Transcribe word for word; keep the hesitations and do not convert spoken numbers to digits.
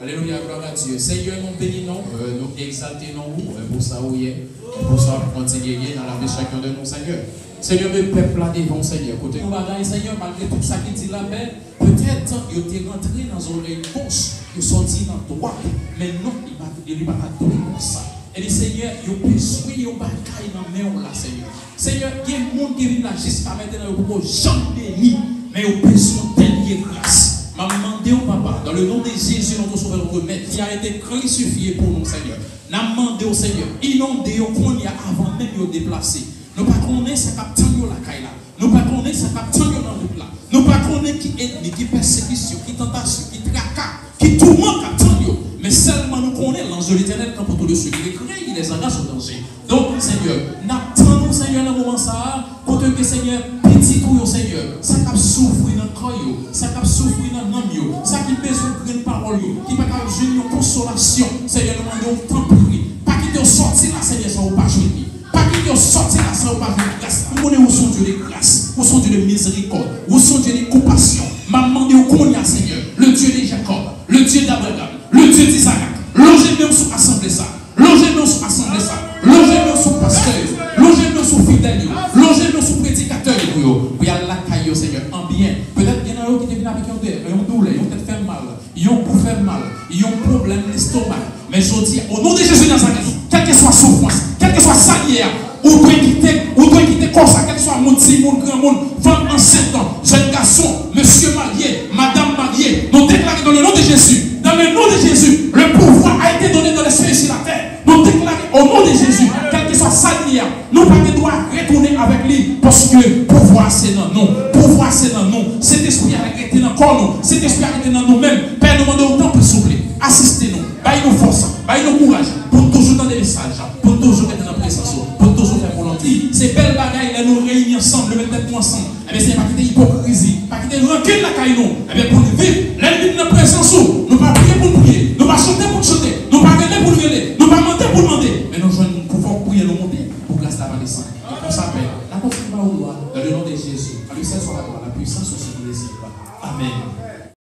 Alelouya, glwa a Dye. Senyè, nou beni non w, nou egzalte non w pou sa ou ye, pou sa w ap kontinye ye nan lavi chak youn de nou, Senyè. Senyè, men pèp la devan w, Senyè. Kote yon bagay, Senyè, malgre tout sa ki di la, men petèt yo te rantre nan zòrèy goch, yo sòti nan dwat, men non, li pa, li pa ta dwe konsa. E li, Senyè, yo bezwen yon bagay nan men w la, Senyè. Senyè, gen moun ki vin la jiska mentnan, yo poko janm beni, men yo bezwen dènye gras. M ap mande w, papa, dans le nom de Jésus, notre Sauveur, notre Maître, qui a été crucifié pour nous, Senyè. N ap mande w, Senyè, inonde yo kounye a avan menm yo deplase. Nou pa konnen sa k ap tann yo lakay la. Nou pa konnen sa k ap tann yo nan wout la. Nou pa konnen ki ènmi, ki pèsekisyon, ki tantasyon, ki traka, ki touman k ap tann yo. Men sèlman nou konnen, l'ange de l'Éternel campe autour de ceux qui le craignent, il les engage au danger. Donk, Senyè, n ap tann ou, Senyè, nan moman sa a, kote ke, Senyè, pitit ou yo, Senyè, sa k ap soufri nan kò yo, sa k ap soufri nan nanm yo, sa ki bezwen grenn pawòl yo, ki pa ka jwenn yon konsolasyon, Senyè, nou mande w, tanpri, pa kite yo sòti la, Senyè, san ou pa jwenn li. Pa kite yo sòti la san yo pa jwenn gras. M konnen ou se yon Dye de gras, ou se yon Dye de mizerikòd, ou se yon Dye de konpasyon. M ap mande w kounye a, Senyè, le Dieu de Jacob, le Dieu d'Abraham, le Dieu d'Isaac, lonje men w sou asanble sa, lonje men w sou asanble sa, lonje men w sou pastè yo, lonje men w sou fidèl yo, lonje men w sou predikatè yo pou yo, pou y al lakay yo, Senyè, an byen. Petèt gen nan yo ki te vin avèk yon dè, yon doulè, yon tèt fè mal, yon kou fè mal, yon pwoblèm lestomak. Men jodi a, o non de Jezi Nazarèt, kèlkeswa soufrans, kèlkeswa sa l ye a, ou dwe kite, ou dwe kite kò sa, kèlkeswa moun, timoun, granmoun, fanm ansent, jèn gason, mesye marye, madanm marye, nou deklare dans le nom de Jésus, dans le nom de Jésus, le pouvoir a été donné dans les cieux et sur la terre. Nou deklare o non de Jezi, kèlkeswa sa l ye a, nou pa gen dwa retounen avèk li, paske pouvwa se nan nou. Pouvwa se nan nou. Sentespri a rete nan kò nou. Sentespri a rete nan nou menm. Pè, nou mande w, tanpri, souple, asiste nou. Bay nou fòs, bay nou kouraj, pou n toujou tande mesaj, pou n toujou rete nan prezans ou, pou n toujou fè volonte. Se bèl bagay lè nou reyini ansanm, nou met tèt nou ansanm. Ebyen, Senyè, pa kite ipokrizi, pa kite rankin lakay nou. Ebyen, pou n viv, lè n vin nan prezans ou, nou pa priye pou n priye, nou pa chante pou n chante, nou pa rele pou n rele, nou pa mande pou n mande,